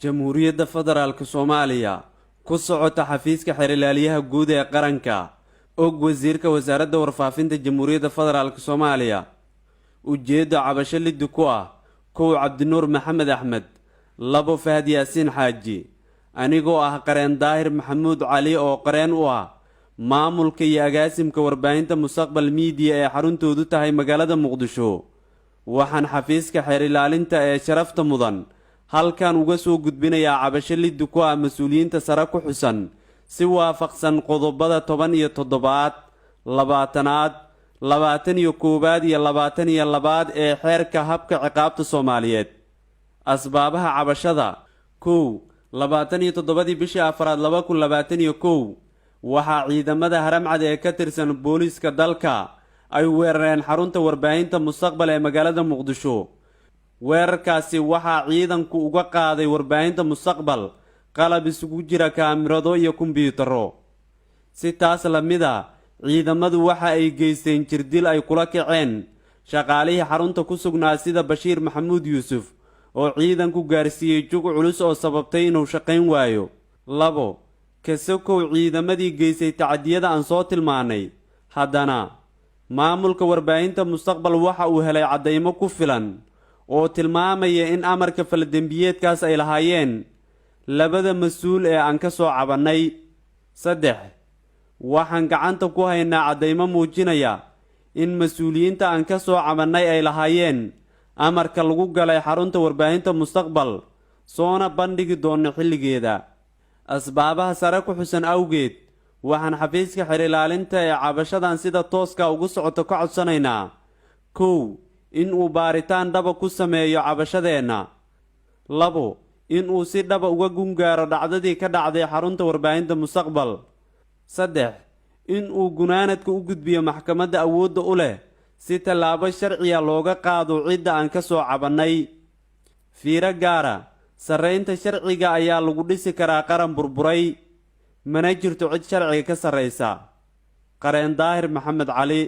Jamhuuriyadda Federaalka Soomaaliya, ku socota xafiiska xeer-ilaaliyaha guud ee qaranka, og wasiirka wasaaradda warfaafinta Jamhuuriyadda Federaalka Soomaaliya. Ujeeddo: cabasho liddi ku ah 1, Cabdinuur Maxamed Axmed; 2, Fahad Yaasiin Xaaji. Anigoo ah qareen Daahir Maxamuud Cali oo qareen u ah maamulka iyo agaasimka warbaahinta Mustaqbal Media ee xaruntoodu tahay magaalada Muqdisho, waxaan xafiiska xeer ilaalinta ee sharafta mudan halkan uga soo gudbinayaa cabasho liddi ku ah mas-uuliyiinta sare ku xusan, si waafaqsan qodobada 17aad, 20aad, 21aad iyo 22aad ee Xeerka Habka Ciqaabta Soomaaliyeed. Asbaabaha cabashada: 1, 27dii bishii afraad 2021 waxaa ciidamada Haramcad ee ka tirsan booliiska dalka ay weerareen xarunta warbaahinta Mustaqbal ee magaalada Muqdisho. Weerarkaasi waxaa ciidanku uga qaaday warbaahinta Mustaqbal qalab isugu jira kaamirado iyo kombiyuutarro. Si taas lamid a, ciidamadu waxa ay geysteen jirdil ay kula kaceen shaqaalihii xarunta ku sugnaa, sida Bashiir Maxamuud Yuusuf oo ciidanku gaarsiiyey jug culus oo sababtay inuu shaqayn waayo. 2, kasokow ciidamadii geystay tacadiyada aan soo tilmaanay, haddana maamulka warbaahinta Mustaqbal waxa uu helay caddaymo ku filan oo tilmaamaya in amarka faldembiyeedkaas ay lahaayeen labada mas-uul ee aan ka soo cabannay. 3, waxaan gacanta ku haynaa caddaymo muujinaya in mas-uuliyiinta aan ka soo cabannay ay lahaayeen amarka lagu galay xarunta warbaahinta Mustaqbal, soona bandhigi doonno xilligeeda. Asbaabaha sare ku xusan awgeed, waxaan xafiiska xeer ilaalinta ee cabashadan sida tooska ugu socoto ka codsanaynaa: 1, in uu baaritaan dhaba ku sameeyo cabashadeenna; 2, in uu si dhaba uga gungaaro dhacdadii ka dhacday xarunta warbaahinta Mustaqbal; 3, in uu gunaanadka u gudbiyo maxkamadda awoodda u leh si tallaabo sharciya looga qaado cidda aan ka soo cabannay. Fiiro gaara: sarraynta sharciga ayaa lagu dhisi karaa qaran burburay, mana jirto cid sharciga ka sarraysa. Qareen Daahir Maxamed Cali.